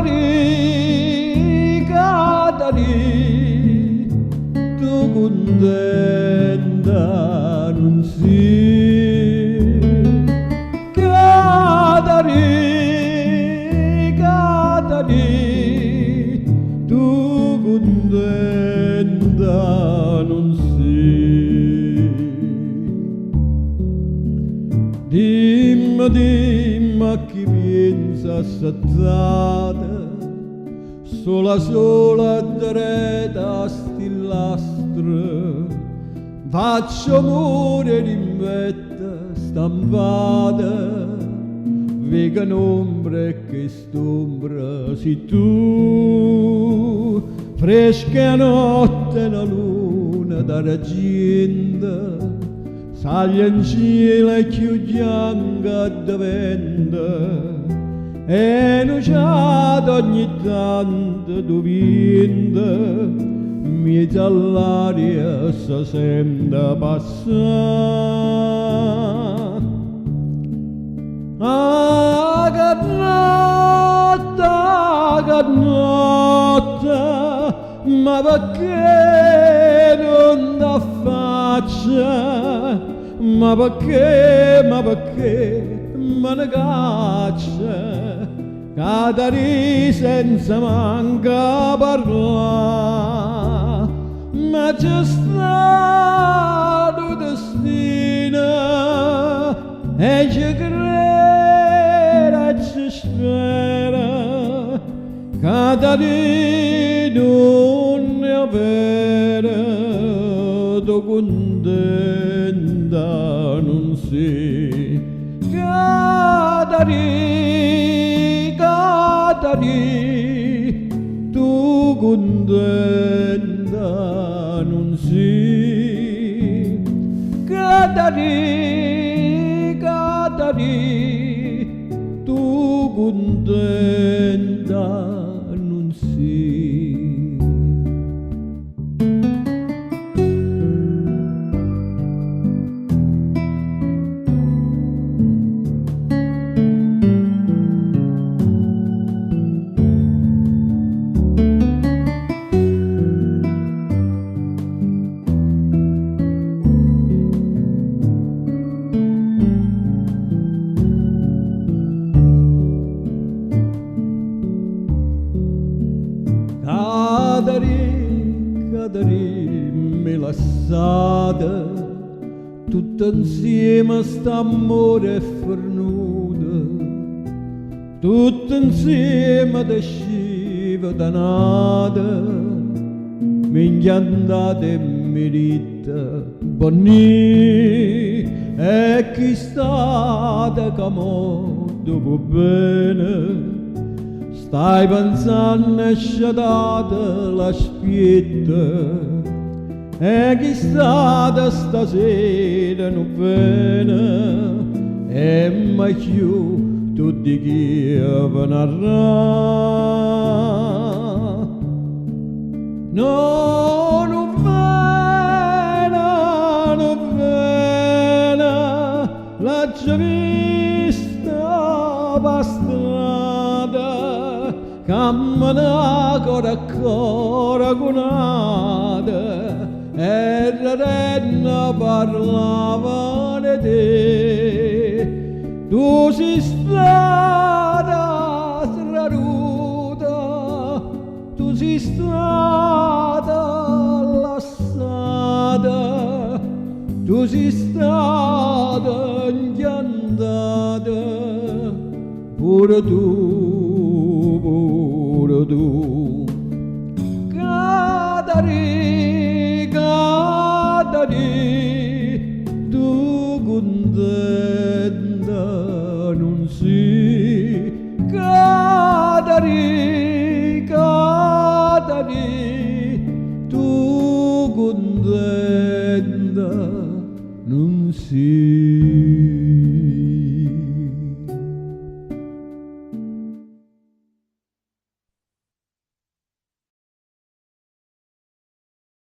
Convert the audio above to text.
Catarì, Catarì, tu cuntenta nun si'. Catarì, Catarì, tu cuntenta nun si'. Dimme, dimme a chi pienze assettata, sola sola addreto a 'sti llastre, 'nfaccia 'o muro 'e rimpetto stampata, veco n'ombra e chest'ombra si' tu. Fresca è 'a notte 'na luna d'argiento, saglie 'ncielo e cchiù ghianca addeventa, e nu ciato ogni tanto d' 'o viento, 'mmiez'a ll'aria se sente passà. Ah che notte, ah che notte, ma pecché nun t'affacce? Ma pecché, ma pecché me ne cacce? Catarì senza manco parlà. Ma ce sta nu destino e ce crero e ce spero. Catarì nun è overo, tu cuntenta nun si'. Catarì, Catarì, tu cuntenta nun si'. Catarì, Catarì, tu cuntenta nun si'. Catarì, Catarì, m'hê lassata, tutto 'nzieme st'ammore è fernuto, tutto 'nzieme t'è asciuta da n'ato, m'hê 'nchiantato e m'hê ditto bonnì, e chist'ato ca mo te vo' bene, stai penzanno e scetata l'aspiette, e chist'ato stasera nun vene, e mai cchiù t' 'o dich'io venarrà. No, nun vene, nun vene, l'aggio vista p' 'a strada, cammenà core a core cu n'ato e redenno parlavano 'e te. Tu si' stata traruta, tu si' stata lassata, tu si' stata 'nchiantata, pure tu, pure tu. Catarì, Catarì, tu cuntenta nun si'. Catarì, Catarì, tu cuntenta nun si'.